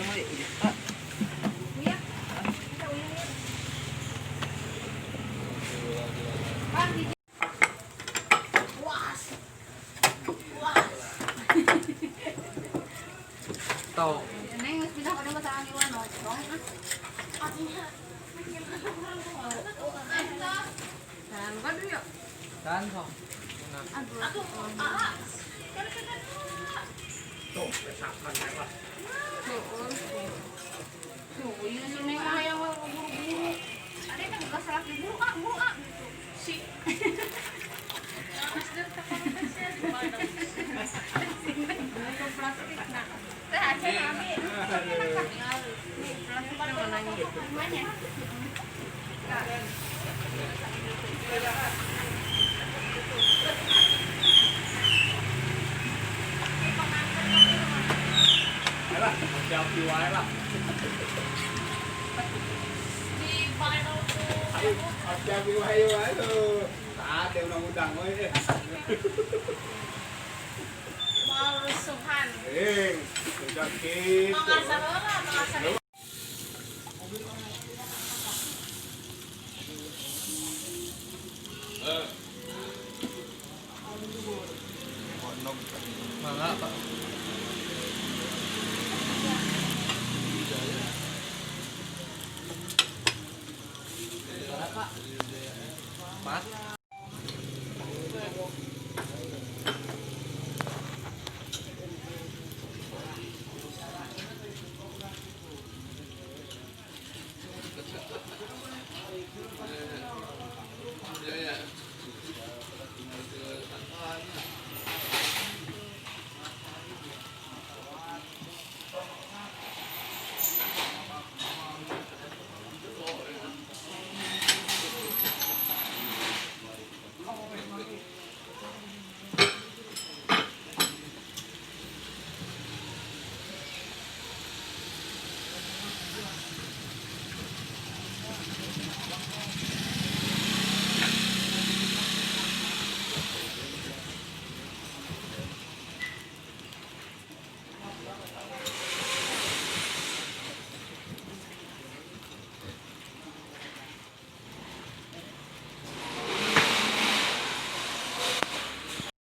Dia mau ah. Uya. Kita uya ya. Bang, di Was. Was. Tau. Neng geus pindah kana mah sareng Iwan oh. Tong ah. Nah, bukan dulu yuk. Dan sok. Aduh. Ah. Tuh, pesakan ya lah. Tuh, tuh, iya si Neng hayang we buru-buru. Ada yang enggak salah buru ah, buru ah gitu. Si. Itu plastik nah. Teh aja kami. Nih, plastik mana nanya. Ayolah, selfie wae lah. Di viral tuh. Selfie wae wae tuh. Tak ada undang-undang we. Mau rusuhan. Eh, udah gitu. Mau ngasar orang, mau ngasar.